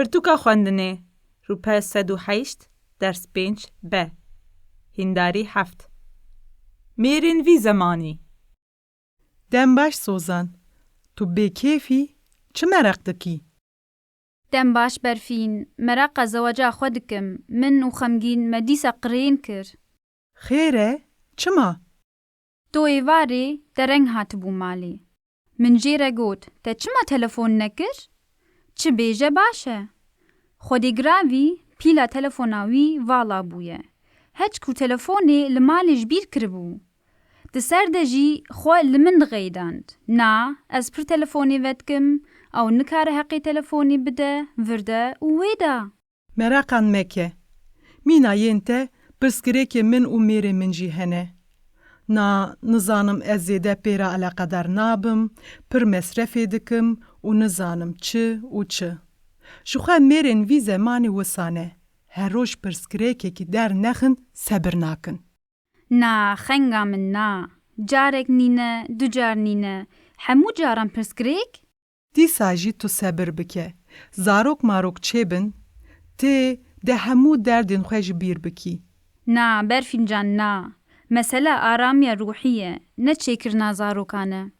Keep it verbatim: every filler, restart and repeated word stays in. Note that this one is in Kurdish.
Pirtûka xwendinê, rûpel sed û heşt, ders pênc B. Hîndarî heft. Mêrên vî zemanî. Dem baş Sozan. Tu bêkêf î? Çi mereq dikî? Dem baş Berfîn, mereqa zewaca xwe dikim. Min û Xemgîn me dîsa qirên kir. Xêr e? Çima? Do êvarê dereng hatibû malê. Min jê re got, te çima telefon nekir? Çi bêje baş e. Xwedê giravî pîla telefona wî vala bûye. Heçku telefonê li malê ji bîr kiribû. Di ser de jî xwe li min dixeyidand. Na, ez pir telefonê vedikim, ew nikare heqê telefonê bide, vir de û wê de. Mereqan meke. Mîna yên te pirsgirêkê min û mêrê min jî hene. Na, nizanim ez zêde pê re eleqedar nabim, pir mesrefê dikim û nizanim çi û çi. Ji xwe mêrên vî zemanî wisa ne. Her roj pirsgirêkekî dernexin sebir nakin. Na, xenga min na. Carek nîne, du car nîne. Hemû caran pirsgirêk? Dîsa jî tu sebir bike. Zarok marok çêbin, tê de hemû derdên xwe ji bîr bikî. Na, Berfîn can, na. Mesele aramiya ruhî ye, ne çêkirina zarokan e.